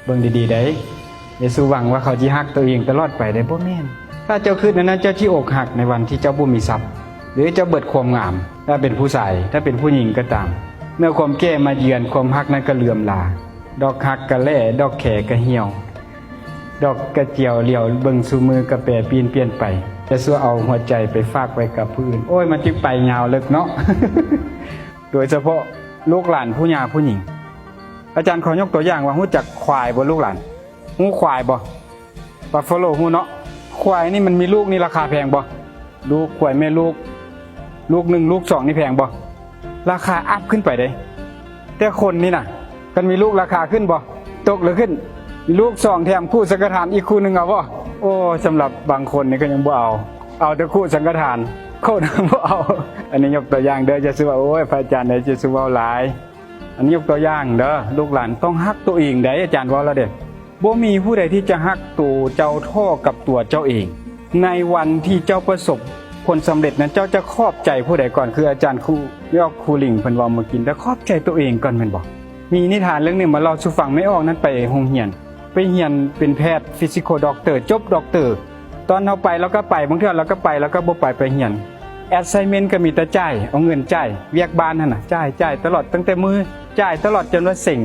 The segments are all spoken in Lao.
ເບິ່ງດີໆໄດ໋, ຢ່າສູ່ຫວັງວ່າເຂົາຊິຮັກໂຕເອງຕະຫຼອດໄປເດ້, ບໍ່ແມ່ນ. ຖ້າເຈົ້າຄິດແນວນັ້ນ, ເຈົ້າຊິອົກຫັກໃນວັນທີ່ເຈົ້າບໍ່ມີຊັບ ຫຼື ເຈົ້າເບິດຄວາມງາມ. ຖ້າເປັນຜູ້ຊາຍ, ຖ້າເປັນຜູ້ຍິງກໍຕາມ, ເມື່ອຄວາມແກ່ມາເຢືອນ, ຄວາມຮັກນັ້ນກໍເຫຼືອມລາ. ດອກຮັກກໍແຫຼ້, ດອກແຄກໍຫ່ຽວ, ດອກກະຈຽວຫຼຽວເບິ່ງສູ່ມື້ກໍແປປີ້ນປ່ຽນໄປ. ຢ່າຊົ່ວເອົາຫົວໃຈໄປຝາກໄວ້ກັບຜູ້ອື່ນ. ໂອ້ຍ, ມັນຈຶ່ງໄປຍາວເລິກເນາະ. ໂດຍສະເພາະລູກຫຼານຜູ້ຍ່າຜູ້ຍິງ. ອາຈານຂໍຍົກຕົວຢ່າງວ່າ, ຮູ້ຈັກຄວາຍບໍ່ລູກຫຼານ? ຮູ້ຄວາຍບໍ່? ບັບຟາໂລຮູ້ເນາະ. ຄວາຍນີ້ມັນມີລູກນີ້ລາຄາແພງບໍ່? ລູກຄວາຍແມ່ລູກ, ລູກໜຶ່ງ ລູກສອງນີ້ແພງບໍ່? ລາຄາອັບຂຶ້ນໄປເດ້. ແຕ່ຄົນນີ້ນະ, ຄັນມີລູກລາຄາຂຶ້ນບໍ່? ຕົກຫຼືຂຶ້ນ? ມີລູກສອງແຖມຄູ່ສັງກະທານອີກຄູ່ໜຶ່ງເອົາບໍ່? ໂອ້, ສຳລັບບາງຄົນນີ້ກໍຍັງບໍ່ເອົາ, ເອົາແຕ່ຄູ່ສັງກະທານ, ຄົນບໍ່ເອົາ. ອັນນີ້ຍົກຕົວຢ່າງເດີ, ຢ່າຊື່ວ່າ ໂອ້ຍ ພະອາຈານເອີຍ ຢ່າຊື່ເວົ້າຫຼາຍ. ອັນນີ້ຍົກຕົວຢ່າງເດີ, ລູກຫຼານຕ້ອງຮັກໂຕເອງໄດ໋, ອາຈານເວົ້າແລ້ວເດ້. ບໍ່ມີຜູ້ໃດທີ່ຈະຮັກໂຕເຈົ້າທໍ່ກັບຕົວເຈົ້າເອງ. ໃນວັນທີ່ເຈົ້າປະສົບຜົນສຳເລັດນັ້ນ, ເຈົ້າຈະຂອບໃຈຜູ້ໃດກ່ອນ? ຄືອາຈານຄູ ຍອກຄູລິງເພິ່ນເວົ້າເມື່ອກີ້, ຕ້ອງຂອບໃຈໂຕເອງກ່ອນແມ່ນບໍ່? ມີນິທານເລື່ອງໜຶ່ງມາເລົ່າສູ່ຟັງ. ແມ່ອອກນັ້ນໄປໂຮງຮຽນ, ໄປຮຽນເປັນແພດ physical doctor, ຈົບ doctor. ຕອນເຮົາໄປລາວກໍໄປ, ບາງເທື່ອລາວກໍໄປ, ລາວກໍບໍ່ໄປ, ໄປຮຽນ. assignment ກໍມີແຕ່ຈ່າຍ, ເອົາເງິນຈ່າຍ, ວຽກບ້ານຫັ້ນນະ ຈ່າຍ, ຈ່າຍຕະຫຼອດ, ຕັ້ງແຕ່ມື້ ຈ່າຍຕະຫຼອດຈົນວ່າເສັງ,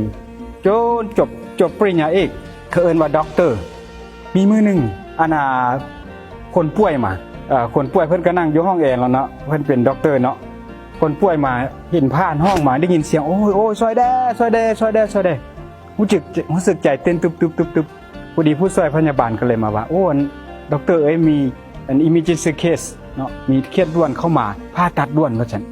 ຈົນຈົບ, ຈົບປະລິນຍາເອກ, ເຂົາເອີ້ນວ່າ doctor. ມີມື້ໜຶ່ງ ອັນນ່າ ຄົນປ່ວຍມາ, ເອີ ຄົນປ່ວຍເພິ່ນກໍນັ່ງຢູ່ຫ້ອງແອແລ້ວເນາະ, ເພິ່ນເປັນ doctor ເນາະ. ຄົນປ່ວຍມາເຫັນຜ່ານຫ້ອງມາ, ໄດ້ຍິນສຽງ ໂອ້ຍ ໂອ້ຍ ຊ່ອຍແດ່ ຊ່ອຍແດ່ ຊ່ອຍແດ່ ຊ່ອຍແດ່. ຮູ້ສຶກ, ຮູ້ສຶກໃຈເຕັ້ນຕຶບໆໆ. ພໍດີຜູ້ຊ່ວຍພະຍາບານກໍເລີຍມາວ່າ, ໂອ້ ອັນ ດັອກເຕີເອີຍ ມີອັນ emergency case ເນາະ, ມີເຄສດ່ວນເຂົ້າມາ, ຜ່າຕັດດ່ວນ ວ່າຊັ້ນ.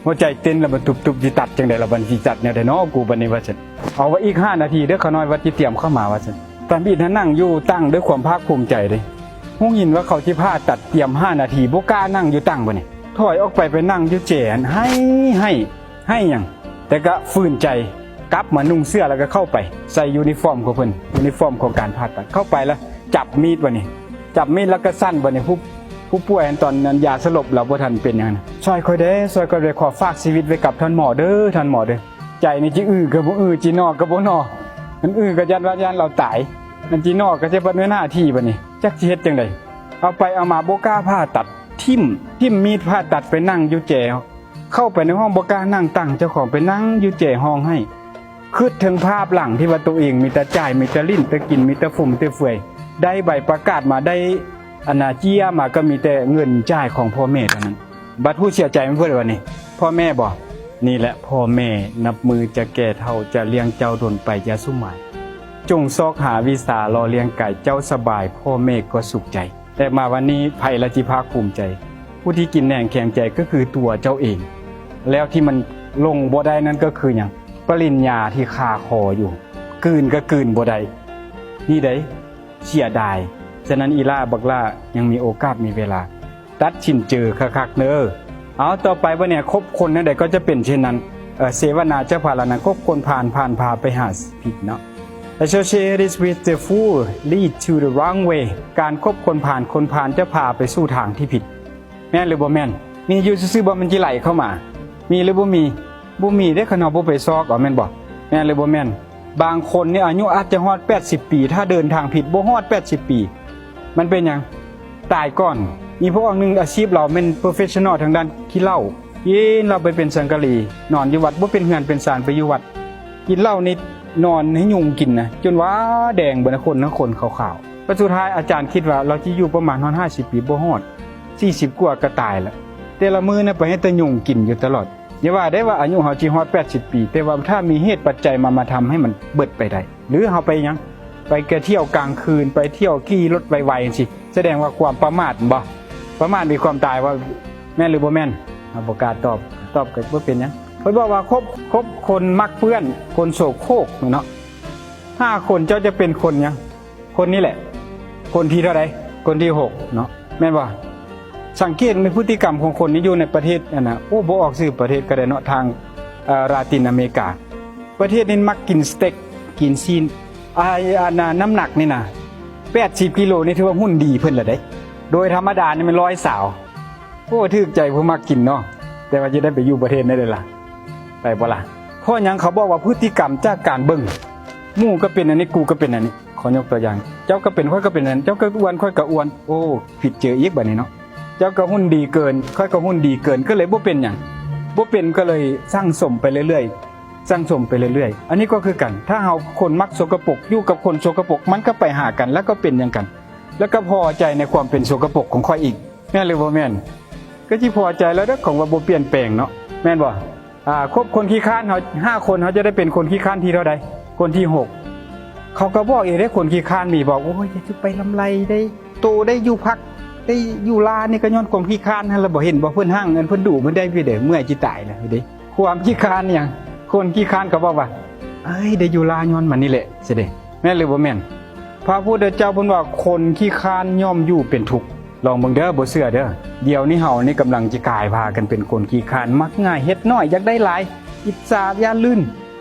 ຫົວໃຈເຕັ້ນລະບາດຕຸບໆ, ຊິຕັດຈັ່ງໃດລະບາດນີ້, ຊິຕັດແນວໃດເນາະກູບາດນີ້ ວ່າຊັ້ນ. ເອົາວ່າອີກຫ້ານາທີເດີ, ຂ້ານ້ອຍວ່າຊິຕຽມເຂົ້າມາ ວ່າຊັ້ນ. ຕາມອີກຫັ້ນ ນັ່ງຢູ່ຕັ່ງດ້ວຍຄວາມພາກພູມໃຈເດ້. ຮູ້ຍິນວ່າເຂົາຊິຜ່າຕັດ, ຕຽມຫ້ານາທີ, ບໍ່ກ້ານັ່ງຢູ່ຕັ່ງບາດນີ້. ຖອຍອອກໄປ, ໄປນັ່ງຢູ່ແຈຫັ້ນ, ໄຫ້, ໄຫ້. ໃຫ້ຫຍັງ? ແຕ່ກໍຝືນໃຈ ກັບມານຸ່ງເສື້ອ ແລ້ວກໍເຂົ້າໄປໃສ່ຢູນິຟອມຂອງເພິ່ນ, ຢູນິຟອມຂອງການຜ່າຕັດ. ເຂົ້າໄປແລ້ວຈັບມີດບາດນີ້, ຈັບມີດແລ້ວກໍສັ່ນບາດນີ້. ຜູ້, ຜູ້ປ່ວຍຫັ້ນ ຕອນນັ້ນຢາສະຫຼົບລາວບໍ່ທັນເປັນຫຍັງນະ. ຊ່ອຍຂ້ອຍແດ່, ຊ່ອຍຂ້ອຍແດ່, ຂໍຝາກຊີວິດໄວ້ກັບທ່ານໝໍເດີ, ທ່ານໝໍເດີ. ໃຈນີ້ຈິອືກໍບໍ່ອື, ຈິໜໍກໍບໍ່ໜໍ. ຄັນອືກໍຢ້ານວ່າຢ້ານລາວຕາຍ, ຄັນຈິໜໍກໍຈະບັດເວນໜ້າທີ່ບາດນີ້. ຈັກຊິເຮັດຈັ່ງໃດ? ເອົາໄປເອົາມາບໍ່ກ້າຜ່າຕັດ, ຖິ້ມ, ຖິ້ມມີດຜ່າຕັດ, ໄປນັ່ງຢູ່ແຈ. ເຂົ້າໄປໃນຫ້ອງບໍ່ກ້ານັ່ງ, ຕັ້ງເຈົ້າຂອງໄປນັ່ງຢູ່ແຈຮ້ອງໄຫ້. ຄິດເຖິງພາບຫຼັງທີ່ວ່າໂຕເອງມີແຕ່ຈ່າຍ, ມີແຕ່ຫຼິ້ນແຕ່ກິນ, ມີແຕ່ຟຸມແຕ່ເຟືອຍ. ໄດ້ໃບປະກາດມາ, ໄດ້ອັນນາເຈ້ຍມາ, ກໍມີແຕ່ເງິນຈ່າຍຂອງພໍ່ແມ່ເທົ່ານັ້ນ. ບັດຜູ້ເສຍໃຈແມ່ນຜູ້ໃດບາດນີ້? ພໍ່ແມ່ບໍ? ນີ້ແຫຼະພໍ່ແມ່, ນັບມື້ຈະແກ່ເຖົ້າ, ຈະລ້ຽງເຈົ້າດົນໄປຢ່າສຸມາຍ. ຈົ່ງຊອກຫາວິຊາຫຼໍ່ລ້ຽງກາຍເຈົ້າສະບາຍ, ພໍ່ແມ່ກໍສຸກໃຈ. ແຕ່ມາວັນນີ້ ໃຜລະຊິພາກພູມໃຈ? ຜູ້ທີ່ກິນແໜງແຂງໃຈກໍຄືຕົວເຈົ້າເອງ. ແລ້ວທີ່ມັນລົງບໍ່ໄດ້ນັ້ນກໍຄືຫຍັງ? ປະລິນຍາທີ່ຄາຄໍຢູ່, ກືນກໍກືນບໍ່ໄດ້. ນີ້ເດ້ ເສຍດາຍ. ສະນັ້ນອີ່ຫຼ້າ, ບັກຫຼ້າ, ຍັງມີໂອກາດ, ມີເວລາ. ຕັດສິນເຈີຄັກໆເດີ. ເອົາ, ຕໍ່ໄປບັດນີ້, ຄົບຄົນແນວໃດກໍຈະເປັນເຊັ່ນນັ້ນ. ເອີ, ເສວະນາຈະພາລະນາ, ຄົບຄົນພານ, ພານພາໄປຫາຜິດເນາະ. Associated with the fool lead to the wrong way. ການຄົບຄົນພານ, ຄົນພານຈະພາໄປສູ່ທາງທີ່ຜິດ. ແມ່ນຫຼືບໍ່ແມ່ນ? ມີຢູ່ຊື່ໆບໍ່? ມັນຊິໄຫຼເຂົ້າມາ. ມີຫຼືບໍ່ມີ? ບໍ່ມີເດ້, ຄັນເຮົາບໍ່ໄປຊອກເອົາ, ແມ່ນບໍ່? ແມ່ນຫຼືບໍ່ແມ່ນ? ບາງຄົນນີ້ອາຍຸອາດຈະຮອດແປດສິບປີ, ຖ້າເດີນທາງຜິດບໍ່ຮອດແປດສິບປີ. ມັນເປັນຫຍັງ? ຕາຍກ່ອນ. ມີພວກໜຶ່ງ, ອາຊີບລາວແມ່ນ professional ທາງດ້ານກິນເຫຼົ້າ, ກິນເຫຼົ້າໄປເປັນສັງກະລີ, ນອນຢູ່ວັດ, ບໍ່ເປັນເຮືອນເປັນຊານ, ໄປຢູ່ວັດ. ກິນເຫຼົ້ານີ້ນອນໃຫ້ຍຸງກິນນະ, ຈົນວ່າແດງເບິດນະ, ຄົນນະ, ຄົນຂາວໆ. ແລ້ວສຸດທ້າຍອາຈານຄິດວ່າລາວຊິຢູ່ປະມານຮອດຫ້າສິບປີ, ບໍ່ຮອດ, ສີ່ສິບກວ່າກໍຕາຍລະ. ແຕ່ລະມື້ນະໄປໃຫ້ແຕ່ຍຸງກິນຢູ່ຕະຫຼອດ. ຢ່າວ່າໄດ້ວ່າອາຍຸເຮົາຊິຮອດແປດສິບປີ, ແຕ່ວ່າຖ້າມີເຫດປັດໄຈມາ, ມາທຳໃຫ້ມັນເບິດໄປໄດ້. ຫຼືເຮົາໄປຫຍັງ? ໄປກະທ່ຽວກາງຄືນ, ໄປທ່ຽວຂີ່ລົດໄວໆຈັ່ງຊີ້, ສະແດງວ່າຄວາມປະໝາດບໍ່? ປະໝາດມີຄວາມຕາຍບໍ່? ແມ່ນຫຼືບໍ່ແມ່ນ? ເຮົາບໍ່ກ້າຕອບ, ຕອບກໍບໍ່ເປັນຫຍັງ. ເພິ່ນບອກວ່າຄົບ, ຄົບຄົນມັກເປື້ອນ, ຄົນໂສໂຄກເນາະ. ຫ້າຄົນເຈົ້າຈະເປັນຄົນຫຍັງ? ຄົນນີ້ແຫຼະ ຄົນທີເທົ່າໃດ? ຄົນທີຫົກເນາະ, ແມ່ນບໍ່? ສັງເກດໃນພຶດຕິກຳຂອງຄົນນີ້ຢູ່ໃນປະເທດອັນນະ, ໂອ້ ບໍ່ອອກຊື່ປະເທດກໍໄດ້ເນາະ, ທາງ ເອີ ລາຕິນອາເມລິກາ. ປະເທດນີ້ມັກກິນສະເຕັກ, ກິນຊີ້ນ. ອາ ອັນນະ ນ້ຳໜັກນີ້ນະ ແປດສິບກິໂລນີ້ຖືວ່າຫຸ່ນດີເພິ່ນລະເດ້. ໂດຍທຳມະດານີ້ແມ່ນຮ້ອຍຊາວ. ໂອ້ ຖືກໃຈຜູ້ມັກກິນເນາະ, ແຕ່ວ່າຈະໄດ້ໄປຢູ່ປະເທດໃດເດ້ລະ? ໄປບໍ່ລະ? ເພາະຫຍັງເຂົາບອກວ່າພຶດຕິກຳຈາກການເບິ່ງ? ໝູ່ກໍເປັນອັນນີ້ ກູກໍເປັນອັນນີ້. ຂໍຍົກຕົວຢ່າງ ເຈົ້າກໍເປັນ ຂ້ອຍກໍເປັນອັນນັ້ນ ເຈົ້າກໍອ້ວນ ຂ້ອຍກໍອ້ວນ ໂອ້ ຜິດເຈີອີກບາດນີ້ເນາະ. ເຈົ້າກໍຫຸ່ນດີເກີນ ຂ້ອຍກໍຫຸ່ນດີເກີນ ກໍເລີຍບໍ່ເປັນຫຍັງ ບໍ່ເປັນກໍເລີຍສັງສົມໄປເລື້ອຍໆ ສັງສົມໄປເລື້ອຍໆ. ອັນນີ້ກໍຄືກັນ ຖ້າເຮົາຄົນມັກສົກກະປົກ ຢູ່ກັບຄົນສົກກະປົກ ມັນກໍໄປຫາກັນ ແລ້ວກໍເປັນຫຍັງກັນ ແລ້ວກໍພໍໃຈໃນຄວາມເປັນສົກກະປົກຂອງຂ້ອຍອີກ ແມ່ນຫຼືບໍ່ແມ່ນ? ກໍຊິພໍໃຈແລ້ວເດີ້ ຂອງວ່າບໍ່ປ່ຽນແປງເນາະ ແມ່ນບໍ່? ອ່າ ຄົບຄົນຂີ້ຄ້ານ ເຮົາ ຫ້າຄົນ ເຮົາຈະໄດ້ເປັນຄົນຂີ້ຄ້ານທີເທົ່າໃດ? ຄົນທີຫົກ. ເຂົາກໍບອກອີກເດ້ ຄົນຂີ້ຄ້ານມີບອກ ໂອ້ຍ ຢ່າຊິໄປລຳໄລເດ້ ໂຕໄດ້ຢູ່ພັກ ໄດ້ຢູ່ລານີ້ກໍຍ້ອນຄວາມຂີ້ຄ້ານຫັ້ນລະ ບໍ່ເຫັນບໍ່ ເພິ່ນຮັ່ງ ອັນເພິ່ນດຸເພິ່ນໄດ້ ເມື່ອຍຊິຕາຍແລ້ວເດ້. ຄວາມຂີ້ຄ້ານຫຍັງ? ຄົນຂີ້ຄ້ານເຂົາບອກວ່າ ເອີຍ ໄດ້ຢູ່ລາຍ້ອນມັນນີ້ແຫຼະ ຊິເດ້ ແມ່ນຫຼືບໍ່ແມ່ນ? ພະພຸດທະເຈົ້າເພິ່ນວ່າ ຄົນຂີ້ຄ້ານຍ່ອມຢູ່ເປັນທຸກ. ລອງເບິ່ງເດີ ບໍ່ເຊື່ອເດີ. ດຽວນີ້ເຮົານີ້ກຳລັງຈະກາຍພາກັນເປັນຄົນຂີ້ຄ້ານ ມັກງ່າຍ ເຮັດໜ້ອຍ ຢາກໄດ້ຫຼາຍ ອິດສາ ຢ້ານລື່ນ.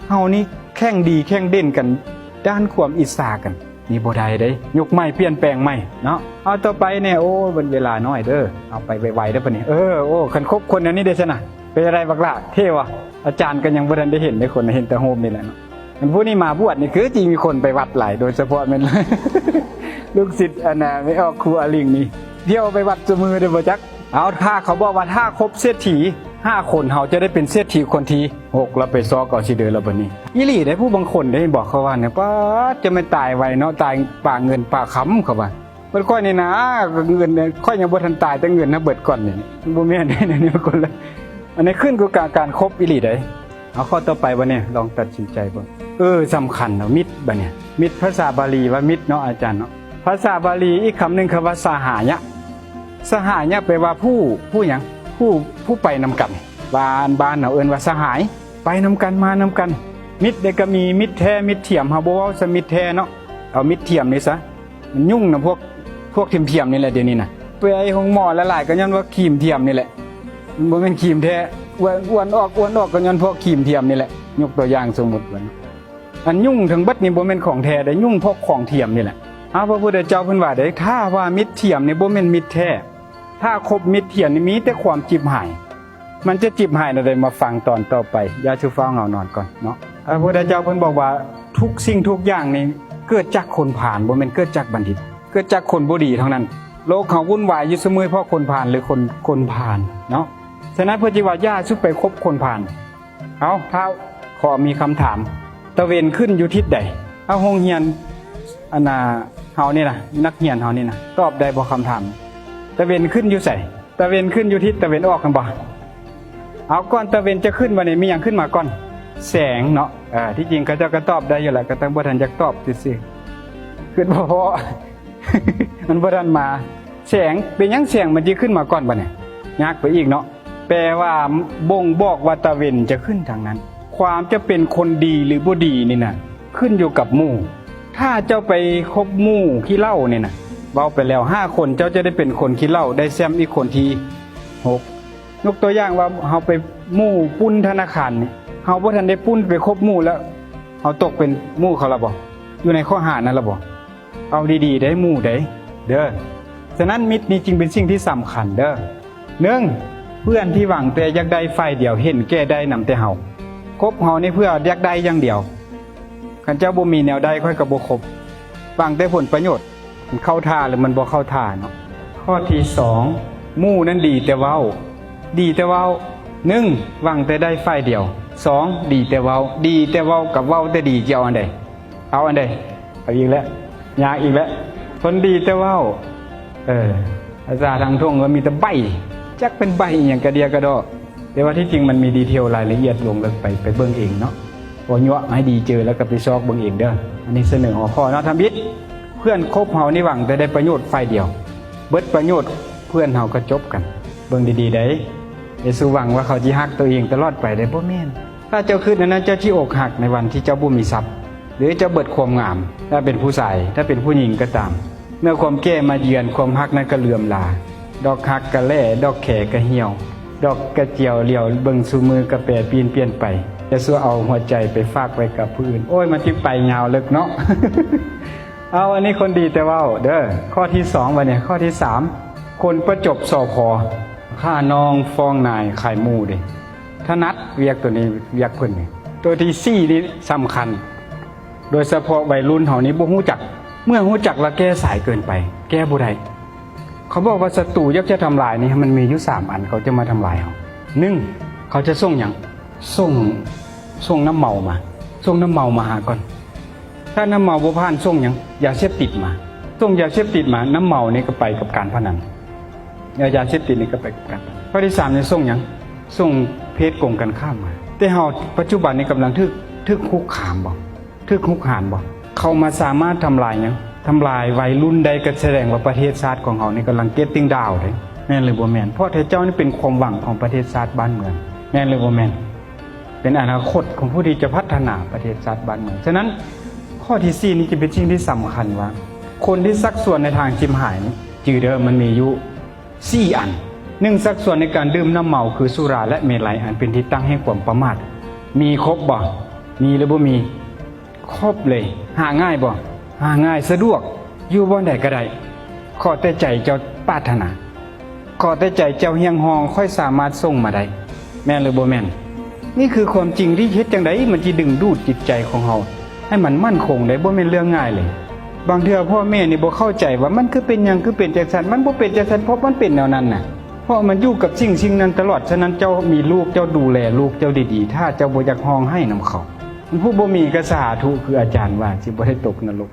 ເຮົານີ້ແຂ່ງດີແຂ່ງເດັ່ນກັນດ້ານຄວາມອິດສາກັນ ນີ້ບໍ່ໄດ້ເດ້. ຍຸກໃໝ່ປ່ຽນແປງໃໝ່ເນາະ. ເອົາ ຕໍ່ໄປແນ່ ໂອ້ ເວລາໜ້ອຍເດີ ເອົາໄປໄວໆເດີບັດນີ້. ເອີ ໂອ້ ຄັນຄົບຄົນແນວນີ້ເດ້ຊັ້ນນະ ເປັນຈັ່ງໃດບັກຫຼ້າ ເທ່ບໍ່? ອາຈານກໍຍັງບໍ່ທັນໄດ້ເຫັນເດ້ ຄົນເຫັນແຕ່ຮູບນີ້ແຫຼະເນາະ. ອັນຜູ້ນີ້ມາບວດນີ້ຄືຊິມີຄົນໄປວັດຫຼາຍ ໂດຍສະເພາະແມ່ນລູກສິດ ອັນນ່າ ແມ່ອອກຄູອາລິງນີ້ ທ່ຽວໄປວັດຊຸມື້ເດ້ບໍ່ຈັກ. ເອົາ ຖ້າເຂົາບອກວ່າ ຖ້າຄົບເສດຖີຫ້າຄົນ ເຮົາຈະໄດ້ເປັນເສດຖີຄົນທີຫົກ ລະໄປຊອກເອົາຊິເດີລະບັດນີ້. ອີ່ຫຼີເດ້ ຜູ້ບາງຄົນເດ້ ເຫັນບໍ່ ເຂົາວ່ານີ້ ປາດ ຈະແມ່ນຕາຍໄວເນາະ ຕາຍປາເງິນປາຄຳ ເຂົາວ່າ. ເບິດຂ້ອຍນີ້ນາ ເງິນຂ້ອຍຍັງບໍ່ທັນຕາຍ ແຕ່ເງິນນະເບິດກ່ອນນີ້ ມັນບໍ່ແມ່ນເດ້ ອັນນີ້ຄົນລະ ອັນນີ້ຂຶ້ນກັບການ ການຄົບອີ່ຫຼີໃດ. ເອົາ ຂໍ້ຕໍ່ໄປບັດນີ້ ລອງຕັດສິນໃຈເບິ່ງ. ເອີ ສຳຄັນເນາະ ມິດ ບັດນີ້ ມິດ ພາສາບາລີວ່າມິດເນາະ ອາຈານເນາະ. ພາສາບາລີອີກຄຳໜຶ່ງ ຄຳວ່າສະຫາຍະ. ສະຫາຍະແປວ່າຜູ້ ຜູ້ຫຍັງ? ຜູ້ ຜູ້ໄປນຳກັນ. ບ້ານ ບ້ານເຮົາເອີ້ນວ່າສະຫາຍ ໄປນຳກັນ ມານຳກັນ. ມິດເດກໍມີ ມິດແທ້ ມິດທຽມ ເຮົາບໍ່ເວົ້າຊະ ມິດແທ້ເນາະ ເອົາມິດທຽມນີ້ຊະ. ມັນຫຍຸ້ງນຳພວກ ພວກທຽມໆນີ້ແຫຼະ ດຽວນີ້ນະ. ໄປໂຮງໝໍຫຼາຍໆ ກໍຍ້ອນວ່າຄຣີມທຽມນີ້ແຫຼະ ມັນບໍ່ແມ່ນຄຣີມແທ້. ອ້ວນ ອ້ວນອອກ ອ້ວນອອກ ກໍຍ້ອນພວກຄຣີມທຽມນີ້ແຫຼະ. ຍົກຕົວຢ່າງສົມມຸດວ່າ ອັນຫຍຸ້ງທັງເບິດນີ້ບໍ່ແມ່ນຂອງແທ້ເດ້ ຫຍຸ້ງພວກຂອງທຽມນີ້ແຫຼະ. ເອົາ ພະພຸດທະເຈົ້າເພິ່ນວ່າເດ້ ຖ້າວ່າມິດທຽມນີ້ບໍ່ແມ່ນມິດແທ້ ຖ້າຄົບມິດທຽມນີ້ມີແຕ່ຄວາມຈິບຫາຍ. ມັນຈະຈິບຫາຍແນວໃດ ມາຟັງຕອນຕໍ່ໄປ. ຢ່າສູ່ຟ້າວເຫງົານອນກ່ອນເນາະ. ພະພຸດທະເຈົ້າເພິ່ນບອກວ່າ ທຸກສິ່ງທຸກຢ່າງນີ້ເກີດຈາກຄົນພານ ບໍ່ແມ່ນເກີດຈາກບັນດິດ ເກີດຈາກຄົນບໍ່ດີທັງນັ້ນ. ໂລກເຮົາວຸ່ນວາຍຢູ່ຊຸມື້ເພາະຄົນພານ ຫຼື ຄົນ ຄົນພານເນາະ. ສະນັ້ນເພິ່ນຈຶ່ງວ່າ ຢ່າສູ່ໄປຄົບຄົນພານ. ເອົາ ທ້າວ ຂໍມີຄຳຖາມ ຕາເວັນຂຶ້ນຢູ່ທິດໃດ? ເອົາ ໂຮງຮຽນ ອັນນ່າ ເຮົານີ້ນະ ນັກຮຽນເຮົານີ້ນະ ຕອບໄດ້ບໍ່ຄຳຖາມ? ຕາເວັນຂຶ້ນຢູ່ໃສ? ຕາເວັນຂຶ້ນຢູ່ທິດຕາເວັນອອກຫັ້ນບໍ່? ເອົາ ກ່ອນຕາເວັນຈະຂຶ້ນບັດນີ້ ມີຫຍັງຂຶ້ນມາກ່ອນ? ແສງເນາະ. ເອີ ທີ່ຈິງເຂົາເຈົ້າກໍຕອບໄດ້ຢູ່ແຫຼະ ກໍແຕ່ບໍ່ທັນຢາກຕອບຊື່ໆ ຄິດບໍ່ພໍ້ ມັນບໍ່ທັນມາ. ແສງ ເປັນຫຍັງແສງມັນຈຶ່ງຂຶ້ນມາກ່ອນບັດນີ້? ຍາກໄປອີກເນາະ. ແປວ່າບົ່ງບອກວ່າຕາເວັນຈະຂຶ້ນທາງນັ້ນ. ຄວາມຈະເປັນຄົນດີ ຫຼື ບໍ່ດີນີ້ນະ ຂຶ້ນຢູ່ກັບໝູ່. ຖ້າເຈົ້າໄປຄົບໝູ່ຂີ້ເຫຼົ້ານີ້ນະ ເວົ້າໄປແລ້ວ ຫ້າຄົນ ເຈົ້າຈະໄດ້ເປັນຄົນຂີ້ເຫຼົ້າ ໄດ້ແຊ້ມອີກຄົນທີຫົກ. ຍົກຕົວຢ່າງວ່າ ເຮົາໄປໝູ່ປຸ້ນທະນາຄານນີ້ ເຮົາບໍ່ທັນໄດ້ປຸ້ນ ໄປຄົບໝູ່ແລ້ວ ເຮົາຕົກເປັນໝູ່ເຂົາລະບໍ່? ຢູ່ໃນຂໍ້ຫານັ້ນລະບໍ່? ເອົາດີໆ ໄດ້ໝູ່ໄດ້ເດີ. ສະນັ້ນ ມິດນີ້ຈຶ່ງເປັນສິ່ງທີ່ສຳຄັນເດີ. ໜຶ່ງ ເພື່ອນທີ່ຫວັງແຕ່ຢາກໄດ້ຝ່າຍດຽວ ເຫັນແກ່ໄດ້ນຳແຕ່ເຮົາ ຄົບເຮົານີ້ເພື່ອຢາກໄດ້ຢ່າງດຽວ. ຄັນເຈົ້າບໍ່ມີແນວໄດ້ ຂ້ອຍກໍບໍ່ຄົບ. ຫວັງແຕ່ຜົນປະໂຫຍດ ມັນເຂົ້າທ່າ ຫຼື ມັນບໍ່ເຂົ້າທ່າເນາະ. ຂໍ້ທີສອງ ໝູ່ນັ້ນດີແຕ່ເວົ້າ. ດີແຕ່ເວົ້າ. ໜຶ່ງ ຫວັງແຕ່ໄດ້ຝ່າຍດຽວ. ສອງ ດີແຕ່ເວົ້າ. ດີແຕ່ເວົ້າກັບເວົ້າແຕ່ດີ ຈະເອົາອັນໃດ? ເອົາອັນໃດ? ເອົາອີກແລ້ວ ຍາກອີກແລ້ວ. ຄົນດີແຕ່ເວົ້າ ເອີ ພາສາທາງທົ່ງກໍມີແຕ່ໃບ້ ຈັກເປັນໃບ້ອີ່ຫຍັງກະເດຍກະດໍ. ແຕ່ວ່າທີ່ຈິງມັນມີດີເທວລາຍລະອຽດລົງເລິກໄປ ໄປເບິ່ງເອງເນາະ. ບໍ່ຍົວະໃຫ້ດີເຈີ ແລ້ວກໍໄປຊອກເບິ່ງເອງເດີ. ອັນນີ້ສະເໜີຫົວຂໍ້ເນາະ. ທຳອິດ ເພື່ອນຄົບເຮົານີ້ຫວັງແຕ່ໄດ້ປະໂຫຍດຝ່າຍດຽວ ເບິດປະໂຫຍດ ເພື່ອນເຮົາກໍຈົບກັນ. ເບິ່ງດີໆໄດ໋ ຢ່າສູ່ຫວັງວ່າເຂົາຊິຮັກໂຕເອງຕະຫຼອດໄປເດ້ ບໍ່ແມ່ນ. ຖ້າເຈົ້າຄິດແນວນັ້ນ ເຈົ້າຊິອົກຫັກໃນວັນທີ່ເຈົ້າບໍ່ມີຊັບ ຫຼື ເຈົ້າເບິດຄວາມງາມ. ຖ້າເປັນຜູ້ຊາຍ ຖ້າເປັນຜູ້ຍິງກໍຕາມ ເມື່ອຄວາມແກ່ມາເຍືອນ ຄວາມຮັກນັ້ນກໍເຫຼືອມລາ. ດອກຮັກກໍແຫຼ້ ດອກແຄກໍຫ່ຽວ ດອກກະຈຽວຫຼຽວເບິ່ງຊູ່ມື້ກະແປປີ້ນປ່ຽນໄປ. ຢ່າສູ່ເອົາຫົວໃຈໄປຝາກໄວ້ກັບຜູ້ອື່ນ. ໂອ້ຍ ມັນຊິໄປຍາວເລິກເນາະ. ເອົາ ອັນນີ້ຄົນດີແຕ່ເວົ້າເດີ. ຂໍ້ທີສອງ ບັດນີ້ ຂໍ້ທີສາມ ຄົນປະຈົບ ສພ ຂ້ານ້ອງຟ້ອງນາຍຂາຍໝູ່ເດ້. ຖະໜັດວຽກໂຕນີ້ ວຽກເພິ່ນນີ້. ໂຕທີສີ່ນີ້ສຳຄັນ. ໂດຍສະເພາະໄວລຸ້ນເຮົານີ້ບໍ່ຮູ້ຈັກ ເມື່ອຮູ້ຈັກແລ້ວແກ້ສາຍເກີນໄປ ແກ້ບໍ່ໄດ້. ເຂົາບອກວ່າສັດຕູຢາກຈະທຳລາຍນີ້ ມັນມີຢູ່ສາມອັນ ເຂົາຈະມາທຳລາຍເຮົາ. ໜຶ່ງ ເຂົາຈະສົ່ງຫຍັງ? ສົ່ງ ສົ່ງນ້ຳເມົາມາ ສົ່ງນ້ຳເມົາມາຫາກ່ອນ. ຖ້ານ້ຳເມົາບໍ່ຜ່ານ ສົ່ງຫຍັງ? ຢາເສບຕິດມາ. ສົ່ງຢາເສບຕິດມາ ນ້ຳເມົານີ້ກໍໄປກັບການພະນັນ ແລ້ວຢາເສບຕິດນີ້ກໍໄປກັບການພະນັນ. ຂໍ້ທີສາມນີ້ສົ່ງຫຍັງ? ສົ່ງເພດກົງກັນຂ້າມມາ. ແຕ່ເຮົາປັດຈຸບັນນີ້ກຳລັງຖືກ ຖືກຄຸກຄາມບໍ່? ຖືກຮຸກຮານບໍ່? ເຂົາມາສາມາດທຳລາຍຫຍັງ? ທຳລາຍໄວລຸ້ນໄດ້ ກໍສະແດງວ່າປະເທດຊາດຂອງເຮົານີ້ກຳລັງ getting down ເດ້ ແມ່ນຫຼືບໍ່ແມ່ນ? ເພາະແທ້ເຈົ້ານີ້ເປັນຄວາມຫວັງຂອງປະເທດຊາດບ້ານເມືອງ ແມ່ນຫຼືບໍ່ແມ່ນ? ເປັນອະນາຄົດຂອງຜູ້ທີ່ຈະພັດທະນາປະເທດຊາດບ້ານເມືອງ. ສະນັ້ນ ຂໍ້ທີສີ່ນີ້ຈະເປັນສິ່ງທີ່ສຳຄັນວ່າ ຄົນທີ່ຊັກຊວນໃນທາງຈິບຫາຍນີ້ ຈື່ເດີ ມັນມີຢູ່ສີ່ອັນ. ໜຶ່ງ ຊັກຊວນໃນການດື່ມນ້ຳເມົາ ຄືສຸລາ ແລະ ເມໄລ ອັນເປັນທີ່ຕັ້ງແຫ່ງຄວາມປະໝາດ. ມີຄົບບໍ່? ມີຫຼືບໍ່ມີ? ຄົບເລີຍ. ຫາງ່າຍບໍ່? ຫາງ່າຍ ສະດວກ ຢູ່ບ່ອນໃດກໍໄດ້. ຂໍແຕ່ໃຈເຈົ້າປາດຖະໜາ ຂໍແຕ່ໃຈເຈົ້າຮຽກຮ້ອງ ຂ້ອຍສາມາດສົ່ງມາໄດ້ ແມ່ນຫຼືບໍ່ແມ່ນ? ນີ້ຄືຄວາມຈິງທີ່ເຮັດຈັ່ງໃດມັນຊິດຶງດູດຈິດໃຈຂອງເຮົາໃຫ້ມັນໝັ້ນຄົງໄດ້ ບໍ່ແມ່ນເລື່ອງງ່າຍເລີຍ. ບາງເທື່ອພໍ່ແມ່ນີ້ບໍ່ເຂົ້າໃຈວ່າມັນຄືເປັນຫຍັງ ຄືເປັນຈັ່ງຊັ້ນ ມັນບໍ່ເປັນຈັ່ງຊັ້ນ ເພາະມັນເປັນແນວນັ້ນນະ ເພາະມັນຢູ່ກັບສິ່ງສິ່ງນັ້ນຕະຫຼອດ. ສະນັ້ນເຈົ້າມີລູກ ເຈົ້າດູແລລູກເຈົ້າດີໆ ຖ້າເຈົ້າບໍ່ຢາກຮ້ອງໄຫ້ນຳເຂົາ. ຜູ້ບໍ່ມີກໍສາທຸ ຄືອາຈານວ່າ ຊິບໍ່ໄດ້ຕົກນະລົກ.